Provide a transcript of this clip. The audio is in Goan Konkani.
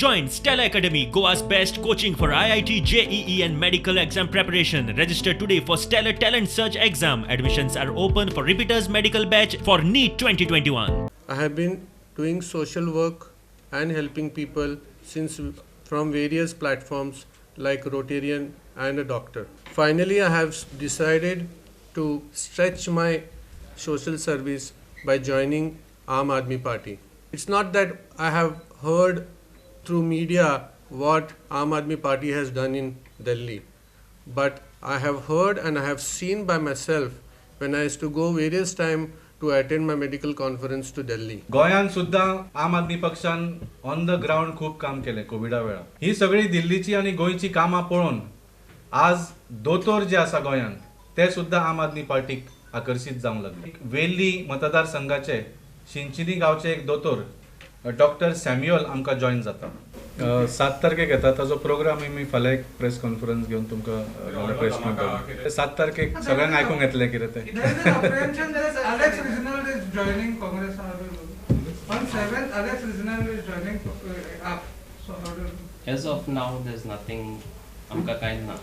Join Stellar Academy, Goa's best coaching for IIT, JEE and medical exam preparation. Register today for Stellar Talent Search exam. Admissions are open for repeaters medical batch for NEET 2021. I have been doing social work and helping people since from various platforms like Rotarian and a doctor. Finally, I have decided to stretch my social service by joining Aam Aadmi Party. It's not that I have heard through media what Aam Aadmi Party has done in Delhi, but I have heard and I have seen by myself when I used to go various time to attend my medical conference to Delhi. गोंयांत सुद्दां आम आदमी पक्षान ऑन the ground खूब काम केलें कोविडा वेळार. ही सगळी दिल्लीची आनी गोंयची कामां पळोवन आज दोतोर जे आसा गोंयांत ते सुद्दां आम आदमी पार्टीक आकर्शीत जावंक लागले. वेल्ली मतदारसंघाचे शिंचिनी गांवचे एक दोतोर डॉक्टर सॅम्युअल आमकां जॉयन जाता. 7 तारखेक येता. ताजो प्रोग्राम आमी फाल्यां एक प्रेस कॉन्फरन्स घेवन तुमकां प्रेस मेळटलो. 7 तारखेक सगळ्यांक आयकूंक येतलें कितें तें. Alex Reginald is joining Congress. On 7th, Alex Reginald is joining AAP. So how do you... As of now, there's nothing. आमकां कांय ना.